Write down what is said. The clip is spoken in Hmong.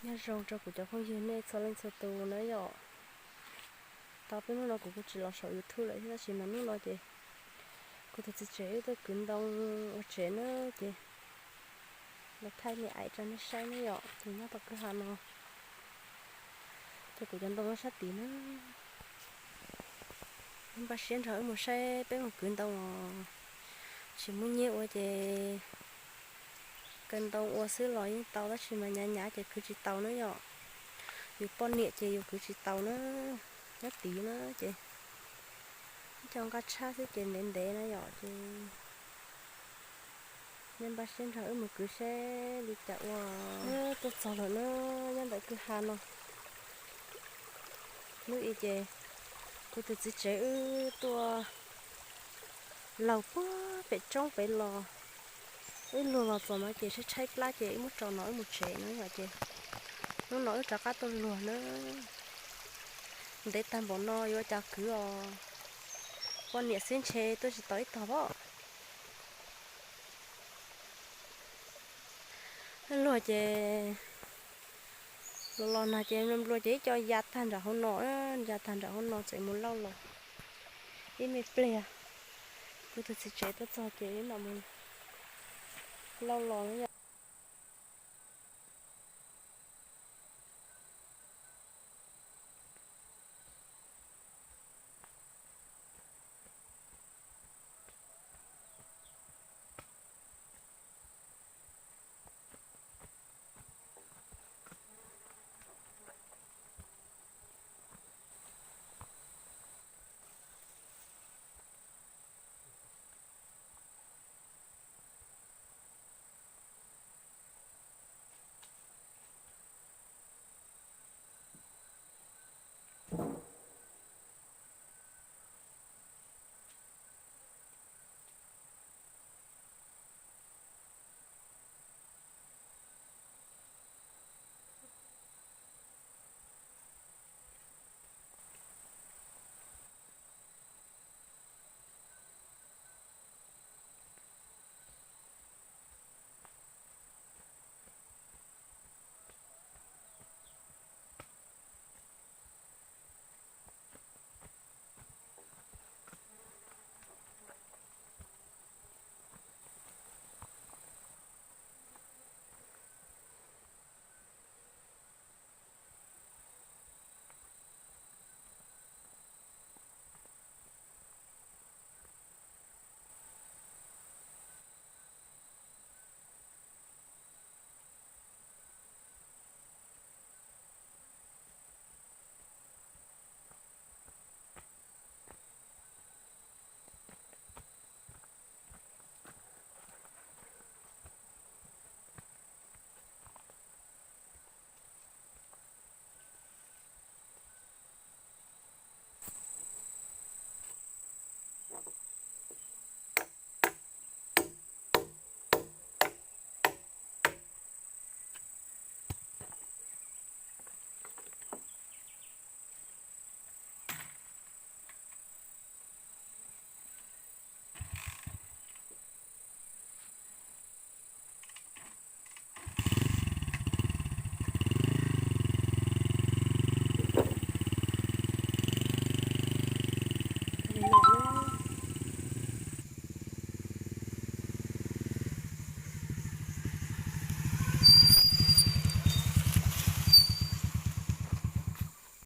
Nyob zoo rau kuv cov phooj ywg nej txhua leej txhua tus na yom. Tau peb hnub no kuv kuj tsis los saum YouTube lawm thiab, tab sis mas hnub no ces kuv tus txiv tsev wb tuaj kwv ntoo ua tsev na, ces los thaij me aim rau nej saib na yom. Ces nyob tom kwj ha no, ces kuv cov ntoo nyob sab tid na. Npaj siab nrog wb mus saib peb mus kwv ntoo os. Tsis muaj nyiaj ua ces kaw ntoo ua xwb los yeej tau, tab sis mas hnyav hnyav ces kwv tsis tau na yom. Yus poj niam ces yus kwv tsis tau na, nyob tid na ces ib co nqaj tshab xwb ces ntev ntev na yom. Ces nej npaj siab nrog wb mus kwv seb li cas ua. Tuaj txog lawm na, nyob ntawm kwj ha no. Hnub i ces kuv tus txiv tsev wb tuaj laug puag pem roob pem los. Wb luag los txog no ces tshaib tshaib plab ces wb muab tso no wb mus tsev no yom. Ces hnub no wb rov qab tuaj luag na. Ntev tag npaum no yuav ua cas kwv os. Poj niam xwb ntshe tuaj tsis tau ib tog pab. Luag ces los los nag ces nplua nplua ces ib co ya tag nram hauv no, ya tag nram hauv no txawm mus lauj los ib me pliag. Kuv tus txiv tsev tuaj txog ces wb mam mus lauj los na.